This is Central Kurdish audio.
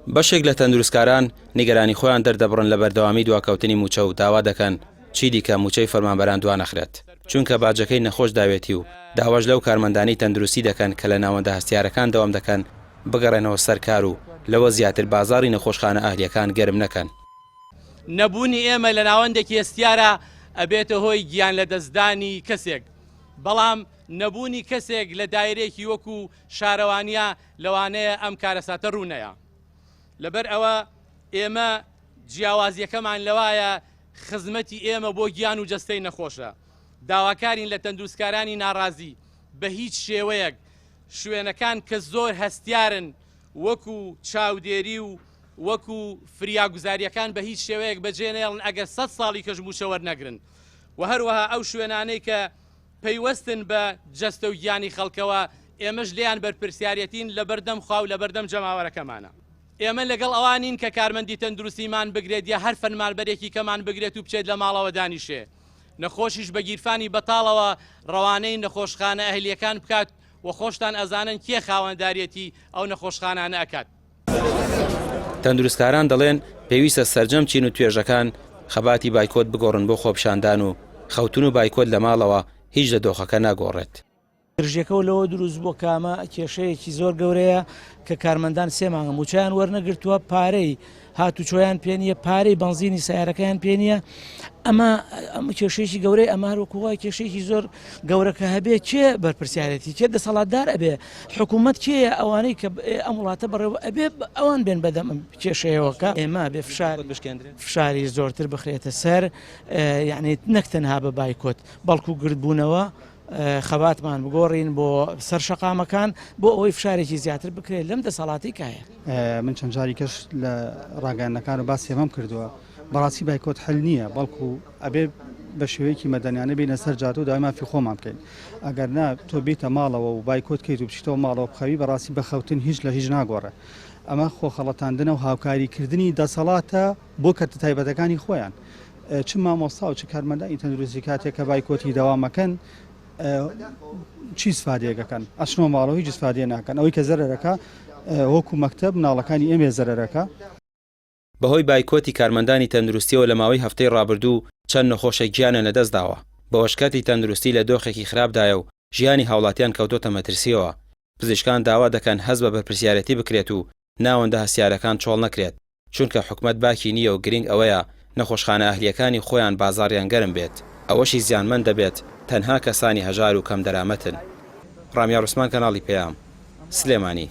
بەشێک لە تەندروستکاران نیگەرانی خۆیان دەردەبڕن لە بەردەوامی دواکەوتنی مووچە و داوا دەکەن چیدیکە مووچەی فەرمانبەران دوانەخرێت، چونکە باجەکەی نەخۆش داوێتی و داواش لەو کارمەندانەی تەندروستی دەکەن کە لە ناوەندە هەستیارەکان دەوام دەکەن بگەڕێنەوە سەر کار و لەوە زیاتر بازاڕی نەخۆشخانە ئەهلییەکان گەرم نەکەن. نەبوونی ئێمە لە ناوەندێکی هەستیارا ئەبێتە هۆی گیان لەدەستدانی کەسێک، بەڵام نەبوونی کەسێک لە دایرەیەکی وەکو شارەوانیە لەوانەیە ئەم کارەساتە ڕوونەیا. لەبەر ئەوە ئێمە جیاوازیەکەمان لەوایە خزمەتی ئێمە بۆ گیان و جەستەی نەخۆشە. داواکارین لە تەندروستکارانی ناڕازی بە هیچ شێوەیەک شوێنەکان کە زۆر هەستیارن وەکو چاودێری و وەکو فریاگوزاریەکان بە هیچ شێوەیەک بەجێ نەیەڵن ئەگەر سەد ساڵی کەش مووچە وەرنەگرن و هەروەها ئەو شوێنانەی کە پەیوەستن بە جەستە و گیانی خەڵکەوە ئێمەش لێیان بەرپرسیارەتین لەبەردەم خوا و لەبەردەم جەماوەرەکەمانە. ئێمە لەگەڵ ئەوە نین کە کارمەندی تەندروستیمان بگرێت یا هەر فەرمانبەرێکی کەمان بگرێت و بچێت لە ماڵەوە دانیشێ، نەخۆشیش بە گیرفانی بەتاڵەوە ڕەوانەی نەخۆشخانە ئەهلییەکان بکات و خۆشتان ئەزانن کێ خاوەنداریەتی ئەو نەخۆشخانانە ئەکات. تەندروستکاران دەڵێن، پێویستە سەرجەم چین و توێژەکان خەباتی بایکۆت بگۆڕن بۆ خۆپیشاندان و خەوتن و بایکۆت لە ماڵەوە هیچ لە دۆخەکە ناگۆڕێت. گرژیەکەو لەوە دروست بووە کە ئەمە کێشەیەکی زۆر گەورەیە کە کارمەندان سێ مانگە مووچەیان وەرنەگرتووە، پارەی هاتوچۆیان پێ نییە، پارەی بەنزینی سەیارەکەیان پێ نییە. ئەمە ئەمە کێشەیەکی گەورەی ئەمە هەروەکو وای کێشەیەکی زۆر گەورە کە هەبێ کێ بەرپرسیارێتی کێ دەسەڵاتدار ئەبێ حکوومەت کێیە ئەوانەی کە ئەم وڵاتە بەڕێوە ئەبێ ئەوان بێن بەدەم ئەم کێشەیەوە کە ئێمە بێ فشار بشکێندرێت فشاری زۆرتر بخرێتە سەر یعنی نەک تەنها بە بایکۆت بەڵکو گردبوونەوە خەباتمان بگۆڕین بۆ سەر شەقامەکان بۆ ئەوەی فشارێکی زیاتر بکرێت لەم دەسەڵاتی کە هەیە. من چەند جاری کەش لە ڕاگەیاندنەکان و باسی ئەمەم کردووە بەڕاستی بایکۆت حل نییە بەڵکو ئەبێ بە شێوەیەکی مەدەنیانە بینە سەر جادە و داوای مافی خۆمان بکەین ئەگەر نا تۆ بیتە ماڵەوە و بایکۆت کەیت و بچیتەوە ماڵەوە بخەوی بەڕاستی بە خەوتن هیچ لە هیچ ناگۆڕێ ئەمە خۆخەڵەتاندنە و هاوکاریکردنی دەسەڵاتە بۆ کەرتە تایبەتەکانی خۆیان چ مامۆستا و چ کارمەندانی تەندروستی کاتێک کە بایکۆتی دەوامەکەن چی سفادەیەکەکەن ئەچنەوە ماڵەوە هیچ سفادەیە ناکەن ئەوەی کە زەرەرەکە وەکو مەکتەب مناڵەکانی ئێمە زەرەرەکە. بەهۆی بایکۆتی کارمەندانی تەندروستیەوە لە ماوەی هەفتەی ڕابردوو چەند نەخۆشێک گیانیان لەدەستداوە، بەوەش کەرتی تەندروستی لە دۆخێکی خراپدایە و ژیانی هاوڵاتیان کەوتۆتە مەترسیەوە، پزیشکان داوا دەکەن هەست بە بەرپرسیارێتی بکرێت و ناوەندە هەستیارەکان چۆڵ نەکرێت، چونکە حکومەت باکی نییە و گرنگ ئەوەیە نەخۆشخانە ئەهلییەکانی خۆیان بازاڕیان گەرم بێت، ئەوەشی زیانمەند دەبێت تەنها کەسانی هەژار و کەمدەرامەتن. ڕامیار عوسمان کەناڵی پەیام، سلێمانی.